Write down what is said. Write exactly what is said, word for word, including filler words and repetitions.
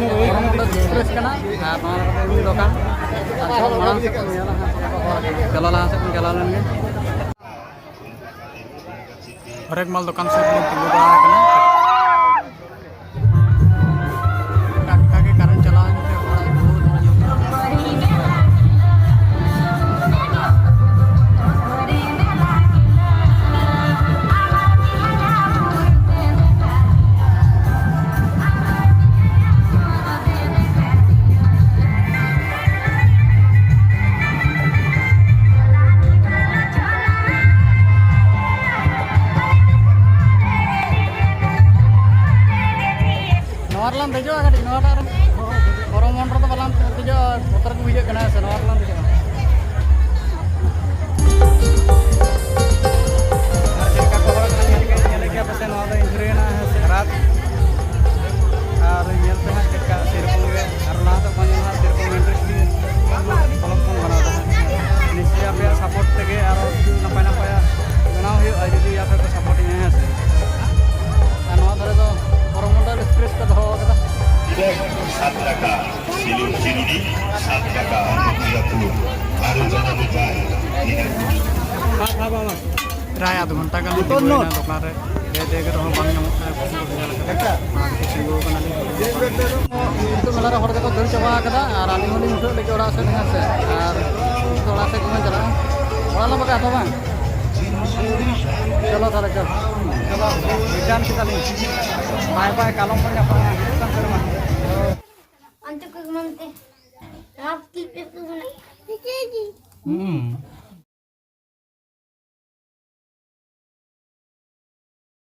Fresh ᱠᱟᱱᱟ᱾ ᱟᱨ ᱱᱚᱣᱟ ᱫᱚ ᱮᱢᱱᱤ ᱫᱚᱠᱟᱱ᱾ ᱟᱨ ᱢᱟᱲᱟᱝ ᱥᱮᱫ ᱵᱚᱱ ᱧᱮᱞᱟ ᱦᱟᱸᱜ, ᱪᱟᱞᱟᱣ ᱞᱟᱦᱟ ᱥᱮᱫ ᱵᱚᱱ ᱪᱟᱞᱟᱣ ᱞᱮᱱ ᱜᱮ᱾ ᱦᱚᱨᱮᱠ ᱢᱟᱞ ᱫᱚᱠᱟᱱ ᱥᱩᱨ ᱨᱮ ᱛᱤᱸᱜᱩ ᱵᱟᱲᱟ ᱟᱠᱟᱱᱟ᱾ ᱴᱟᱴᱠᱟ ᱜᱮ ᱠᱟᱨᱮᱱᱴ ᱪᱟᱞᱟᱣ ᱮᱱ ᱛᱮ ᱦᱚᱲᱟᱜ ᱵᱚᱦᱩᱛ ᱦᱚᱲ ᱧᱩᱛᱩᱢ᱾ ᱱᱚᱣᱟ ᱨᱮᱞᱟᱝ ᱫᱮᱡᱚᱜᱼᱟ ᱠᱟᱹᱴᱤᱡ, ᱱᱚᱣᱟᱴᱟᱜ ᱨᱮ᱾ ᱵᱚᱨᱚ ᱢᱚᱱ ᱨᱮᱫᱚ ᱵᱟᱞᱟᱝ ᱫᱮᱡᱚᱜᱼᱟ, ᱵᱚᱛᱚᱨ ᱜᱮ ᱵᱩᱡᱷᱟᱹᱜ ᱠᱟᱱᱟ ᱦᱮᱸ ᱥᱮ, ᱱᱚᱣᱟ ᱨᱮᱞᱟᱝ ᱫᱮᱡᱚᱜᱼᱟ᱾ ᱟᱨ ᱪᱮᱫ ᱞᱮᱠᱟ ᱠᱚ ᱦᱚᱲ ᱠᱟᱱᱟ ᱧᱮᱞ ᱜᱮ, ᱧᱮᱞᱮᱫ ᱜᱮᱭᱟ ᱯᱟᱥᱮ ᱱᱚᱣᱟ ᱫᱚ ᱤᱱᱫᱨᱟᱹᱭ ᱨᱮᱱᱟᱜ ᱦᱮᱸ ᱥᱮ ᱨᱟᱛ᱾ ᱟᱨ ᱧᱮᱞ ᱯᱮ ᱦᱟᱸᱜ ᱪᱮᱫ ᱞᱮᱠᱟ ᱥᱮᱨᱚᱠᱚᱢ ᱜᱮ, ᱟᱨ ᱞᱟᱦᱟ ᱫᱚ ᱵᱟᱝ ᱧᱮᱞ ᱦᱟᱸᱜ ᱥᱮᱨᱚᱠᱚᱢ ᱤᱱᱴᱟᱨᱮᱥᱴᱤᱝ ᱵᱞᱚᱜ ᱵᱚᱱ ᱵᱮᱱᱟᱣ ᱮᱫᱟ ᱦᱟᱸᱜ᱾ ᱱᱤᱥᱪᱚᱭ ᱟᱯᱮᱭᱟᱜ ᱥᱟᱯᱳᱨᱴ ᱛᱮᱜᱮ ᱟᱨᱚ ᱱᱟᱯᱟᱭ ᱱᱟᱯᱟᱭᱟᱜ ᱵᱮᱱᱟᱣ ᱦᱩᱭᱩᱜᱼᱟ, ᱡᱩᱫᱤ ᱟᱯᱮ ᱯᱮ ᱥᱟᱯᱳᱨᱴ ᱤᱧᱟ ᱦᱮᱸ ᱥᱮ᱾ ᱟᱨ ᱱᱚᱣᱟ ᱫᱷᱟᱨᱮ ᱫᱚ ᱠᱚᱨᱚᱢᱚᱱᱰᱚᱞ ᱮᱠᱥᱯᱨᱮᱥ ᱠᱚ ᱫᱚᱦᱚ ᱟᱠᱟᱫᱟ᱾ ᱥᱟᱛ ᱴᱟᱠᱟ, ᱥᱤᱞᱩ ᱪᱤᱨᱩᱰᱤ, ᱥᱟᱛ ᱴᱟᱠᱟ, ᱢᱚᱛᱤᱨᱟᱯᱩᱨ, ᱟᱨᱚ ᱡᱟᱦᱟᱸ ᱢᱤᱫᱴᱟᱝ, ᱤᱱᱟᱹ ᱯᱨᱟᱭ ᱟᱫᱷ ᱜᱷᱚᱱᱴᱟ ᱜᱟᱱ ᱛᱤᱸᱜᱩᱭᱮᱱᱟ ᱫᱚᱠᱟᱱ ᱨᱮ᱾ ᱵᱮᱜᱽ ᱨᱮᱦᱚᱸ ᱵᱟᱝ ᱧᱟᱢᱚᱜ ᱠᱟᱱᱟ, ᱠᱚᱥᱴᱚ ᱵᱩᱡᱷᱟᱹᱣ ᱠᱟᱱᱟ᱾ ᱚᱱᱟ ᱠᱷᱟᱹᱛᱤᱨ ᱛᱤᱸᱜᱩ ᱟᱠᱟᱱᱟᱞᱤᱧ᱾ ᱱᱤᱛᱚᱜ ᱢᱮᱞᱟ ᱨᱮ ᱦᱚᱲ ᱫᱚᱠᱚ ᱫᱟᱹᱲ ᱪᱟᱵᱟ ᱟᱠᱟᱫᱟ ᱟᱨ ᱟᱹᱞᱤᱧ ᱦᱚᱸᱞᱤᱧ ᱩᱴᱷᱟᱹᱜ ᱞᱟᱹᱜᱤᱫ ᱚᱲᱟᱜ ᱥᱮᱫ ᱦᱮᱸ ᱥᱮ᱾ ᱟᱨ ᱱᱤᱛᱚᱜ ᱚᱲᱟᱜ ᱥᱮᱫ ᱜᱮᱵᱚᱱ ᱪᱟᱞᱟᱜᱼᱟ᱾ ᱚᱲᱟᱜ ᱞᱟᱝ ᱵᱟᱜᱟᱜᱼᱟ ᱛᱚ ᱵᱟᱝ? ᱪᱚᱞᱚ ᱛᱟᱦᱚᱞᱮ, ᱪᱚᱞᱚ᱾ ᱪᱚᱞᱚ, return ᱠᱮᱫᱟᱞᱤᱧ᱾ ᱵᱟᱭ ᱵᱟᱭ, ᱠᱟᱞᱚᱢ ᱵᱚᱱ ᱧᱟᱯᱟᱢᱟ ᱦᱤᱡᱩᱜ ᱠᱟᱱ ᱥᱮᱨᱢᱟ᱾ ᱚᱱᱛᱮ ᱠᱚ ᱮᱢᱟᱢ ᱛᱮ᱾ ᱱᱚᱣᱟ ᱠᱤᱯ ᱮᱯ ᱠᱚ ᱢᱮᱱᱟᱜᱼᱟ᱾ ᱦᱩᱸ᱾